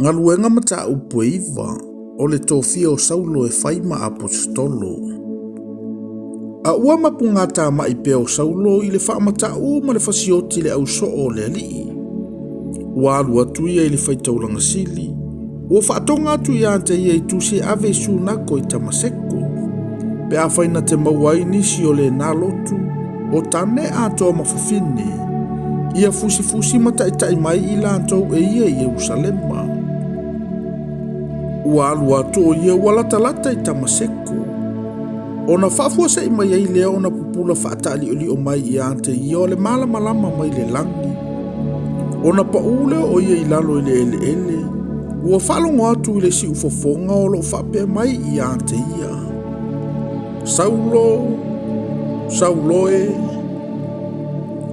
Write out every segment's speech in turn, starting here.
Galuega Mataupu e 9, o le tofia o Saulo e fai ma Aposetolo. A ua mapugatama'i pea o Saulo i le faamata'u ma le fasioti i le ausoo o le Alii. Ua alu atu ia i le faitaulaga sili, ua faatoga atu ia te ia i tusi e ave i Sunako i Tamaseko, pe afai na te maua ai nisi o lena lotu, o tane atoa ma fafine, ia fusifusi ma ta'ita'i mai i latou e ia i Ierusalema. Ua alu atu o ia ua latalata i Tamaseko, ona faafuase'i mai ai lea ona pupula faataali'oli'o mai ia te ia o le malamalama mai le lagi. Ona paʻū lea o ia i lalo i le eleele, ua faalogo atu i le siufofoga o loo faapea mai ia te ia, Saulo, Saulo e,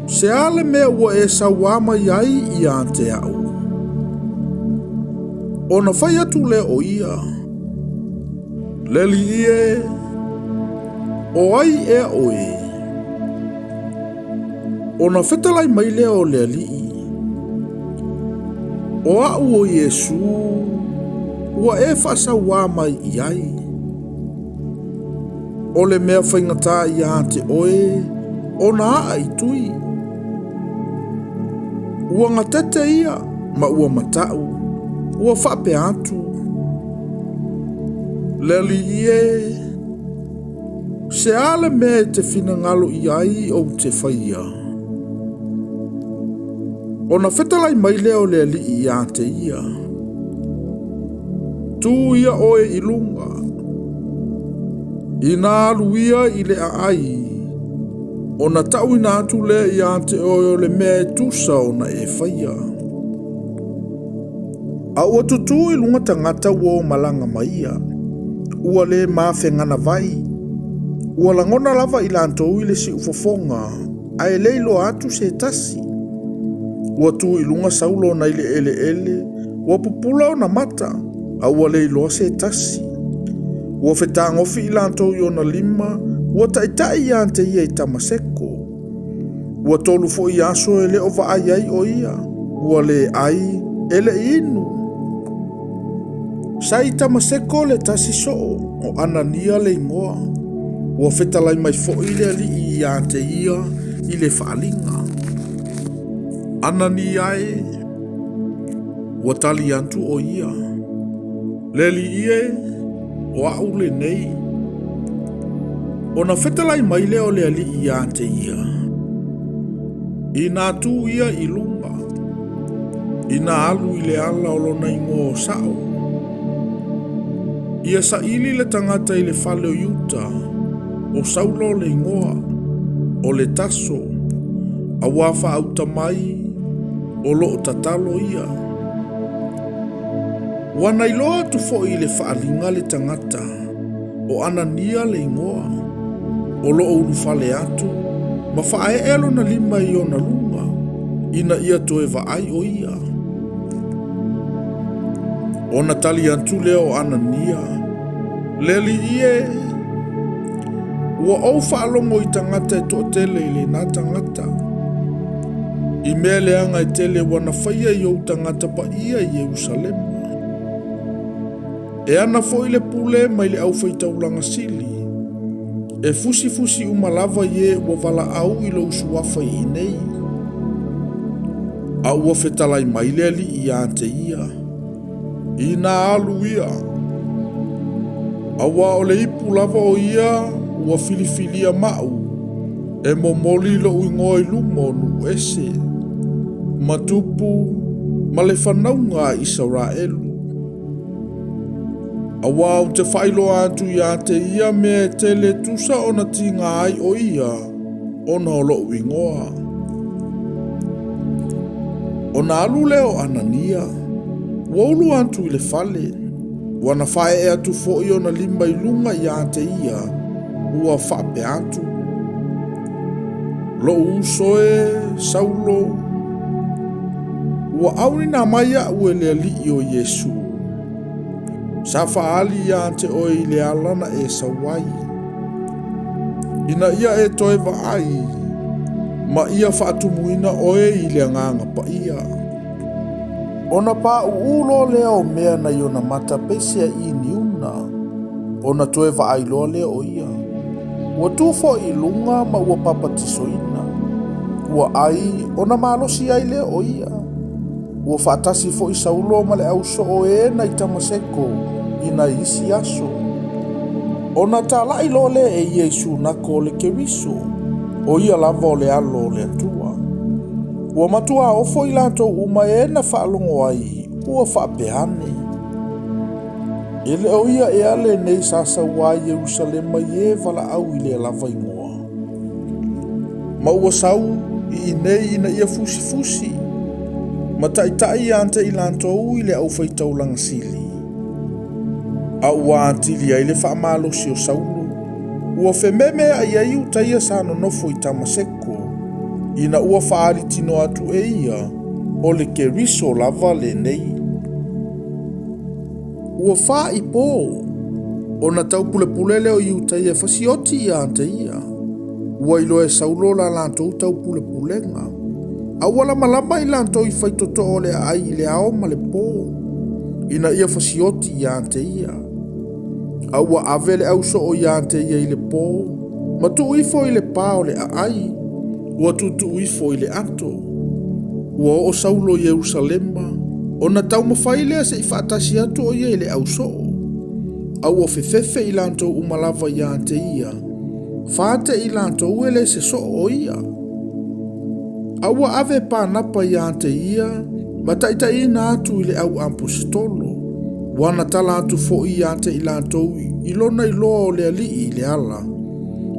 se a le mea ua e sauā mai ai ia te a'u? Ona fai atu lea o ia, Le Alii e, o ai ea oe? Ona fetalai mai lea o le Alii, O a'u o Iesū ua e faasauā mai i ai. O le mea faigata ia te oe ona a'a i tui. Ua gatete ia ma ua mata'u, ua faapea atu, Le Alii e, Se a le mea e te finagalo i ai ou te faia? Ona fetalai mai lea o le Alii ia te ia, Tū ia oe i luga, inā alu ia i le aai, ona ta'uina atu lea ia te oe o le mea e tusa ona e faia. A ua tutū i luga tagata ua o malaga ma ia, ua le mafeganavai, ua lagona lava i latou i le siufofoga, ae le iloa atu se tasi. Ua tu i luga Saulo nai le eleele, ua pupula ona mata, a ua le iloa se tasi. Ua fetagofi i latou i ona lima, ua ta'ita'i ia te ia i Tamaseko. Ua 3 foi aso e le o vaai ai o ia, ua le ai, e le i inu. Sa i Tamaseko le tasi soo, o Anania le igoa. Ua fetalai mai foi le Alii ia te ia i le faaaliga. Anania e, ua tali atu o ia, Le Alii e, o a'u lenei. Ona fetalai mai lea o le Alii ia te ia, Inā tū ia i luga, inā alu i le ala o lona igoa o Sa'o, ia saili le tagata i le fale o Iuta, o Saulo le igoa, o le Taso, auā faauta mai o loo tatalo ia. Ua na iloa atu foi i le faaaliga le tagata, o Anania le igoa, o loo ulufale atu ma faaee lona lima i ona luga, ina ia toe vaai o ia. Ona tali atu lea o Anania, Le Alii e, ua ou faalogo i tagata e toatele i lena tagata, i mea leaga e tele ua na faia i ou tagata paia i Ierusalema. E ana foi le pule mai le aufaitaulaga sili, e fusifusi uma lava i e ua valaau i lou suafa i inei. A ua fetalai mai le Alii ia te ia, Inā alu ia, auā o le ipu lava o ia ua filifilia ma'u e momoli lo'u igoa i luma o nuu ese, ma tupu ma le fanauga a Isaraelu. Auā ou te faailoa atu ia te ia mea e tele e tusa ona tiga ai o ia ona o lo'u igoa. Ona alu lea o Anania, ua ulu atu i le fale, ua na faaee atu foi ona lima i luga ia te ia, ua faapea atu, Lo'u uso e, Saulo, ua auina mai a'u e le Alii o Iesu, sa faaali ia te oe i le ala na e sau ai, ina ia e toe vaai, ma ia faatumuina oe i le Agaga Paia. Ona pauu loa lea o mea nai ona mata peiseai niuna, ona toe vaai loa lea o ia. Ua tu foi i luga ma ua papatisoina. Ua ai ona malosi ai lea o ia. Ua faatasi foi Saulo ma le au soo e nai Tamaseko i nai isi aso. Ona talai loa lea e ia i sunako o le Keriso, o ia lava o le alo o le Atua. Ua matua ofo i latou uma e na faalogo ai ua faapea ane. E le o ia ea lenei sa sauā i Ierusalema i e valaau i lea lava igoa. Ma ua sau i inei ina ia fusifusi ma taitai ia te i latou i le aufaitaulaga sili. A ua atili ai le faamalosi o Saulo, ua fememeai ai Iutaia sa nonofo i Tamaseko, ina ua faalitino atu e ia o le Keriso lava lenei. Ua fa'i pō, ona taupulepule lea o Iutaia e fasioti ia te ia. Ua iloa e Saulo la latou taupulepulega. A ua lamalama i latou i faitotoo o le aai i le ao ma le pō, ina ia fasioti ia te ia. A ua ave le ausoo ia te ia i le pō, ma tuu ifo i le pā o le aai, ua tuutuu ifo i le ato. Ua oo Saulo i Ierusalema, ona taumafai lea se i faatasi atu o ia i le ausoo. A ua fefefe i latou uma lava ia te ia, fate i latou e le se soo o ia. A ua ave Panapa ia te ia, ma taitaiina atu i le au aposetolo. Ua na tala atu foi ia te i latou i lona iloa o le alii i le ala,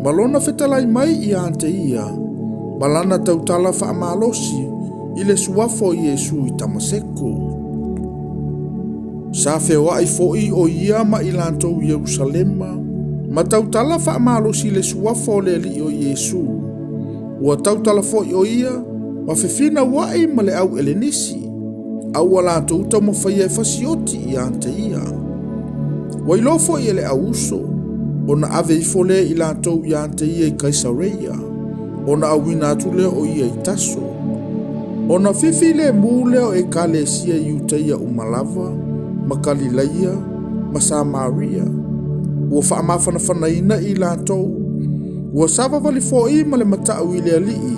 ma lona fetalai mai ia te ia, ma lana tautala faamalosi i le suafa o Iesu i Tamaseko. Sa feoai foi o ia ma i latou i Ierusalema, ma tautala faamalosi i le suafa o le Alii o Iesu. Ua tautala foi o ia ma fefinauai ma le au Elenisi, a ua latou taumafaia e fasioti ia te ia. Ua iloa foi e le au uso, ona ave ifo lea i latou ia te ia i Kaisareia, ona auina atu lea o ia i Taso. Ona fifi lemu lea o ekalesia i Iutaia uma lava, ma Kalilaia, ma Samaria. Ua faamafanafanaina i latou, ua savavali foi ma le matau i le alii,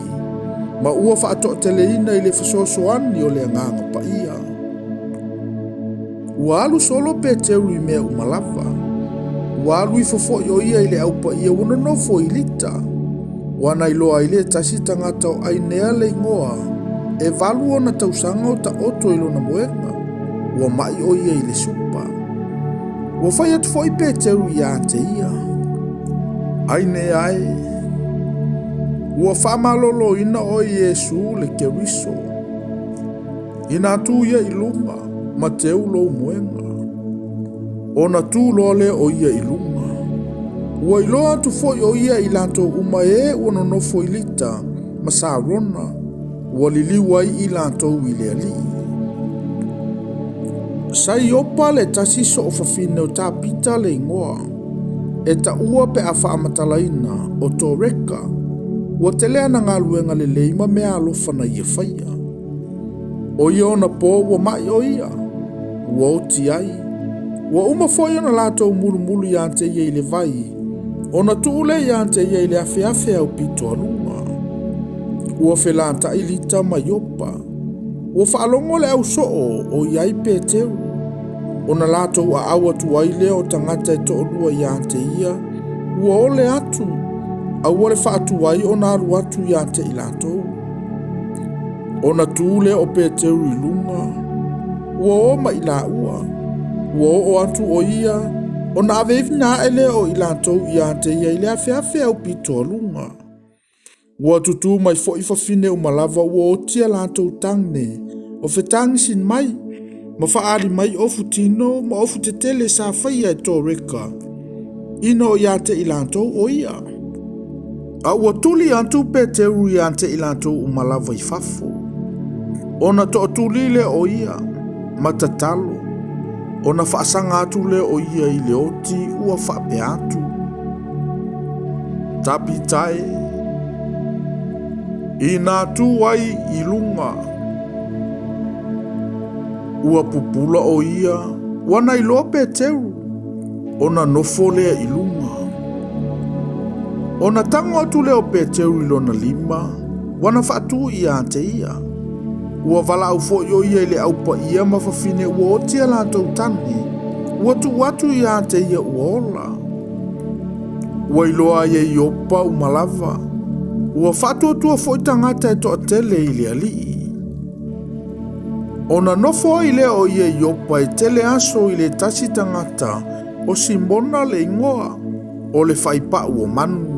ma ua faatoateleina i le fesoasoani o le agaga paia. Ua alu solo Peteru i mea uma lava. Ua alu ifo foi o ia i le aupaia ua nonofo i Lita. Ua na iloa ai le tasi tagata o Ainea le igoa, e 8 ona tausaga o taoto i lona moega, ua mai o ia i le supa. Ua fai atu foi Peteru ia te ia, Ainea e, ua faamaloloina oe Iesu le Keriso. Ina tu ia i luga, ma teu lou moega. Ona tu loa lea o ia i luga. Ua iloa atu foi o ia i latou uma e ua nonofo i Lita ma Sarona, ua liliu ai i latou i le alii. Sa Iopa le tasi soofafine o Tapita le igoa, e taua pe a faamatalaina o Toreka, ua tele ana galuega lelei ma mea alofa na ia faia. O ia ona pō ua mai o ia, ua oti ai. Ua uma foi ona latou mulumulu ia te ia i le vai, ona tuu lea ia te ia i le afeafe au pito a luga. Ua felatai Lita ma Iopa. Ua faalogo le ausoo o i ai Peteru. Ona latou aau atu ai lea o tagata e toalua ia te ia, ua ole atu, a ua le faatuai ona alu atu ia te i latou. Ona tu lea o Peteru i luga, ua o ma i laua. Ua oo atu o ia, ona aveina ae lea o i latou ia te ia i le afeafe au pito a luga. Ua tutū mai foi fafine uma lava ua otia latou tagne, o fetagisin mai, ma faali mai ofu tino ma ofu tetele sa faia e Toreka, ina o ia te i latou o ia. A ua tuli atu Peteru ia te i latou uma lava i fafo. Ona toatuli lea o ia, ma tatalo, ona faasaga atu lea o ia i le oti ua faapea atu. Tapita e, ina tu ai i luga. Ua pupula o ia, ua na iloa Peteru, ona nofo lea i luga. Ona tago atu lea o Peteru i lona lima, ua na faatu ia te ia. Ua valaau foi o ia i le au paia ma fafine ua oti a latou tane, ua tuu atu ia te ia ua ola. Ua iloa ai e Iopa uma lava, ua faatuatua foi tagata e toatele i le Alii. Ona nofo ai lea o ia i Iopa e tele aso i le tasi tagata o Simona le igoa, o le faipau o manu.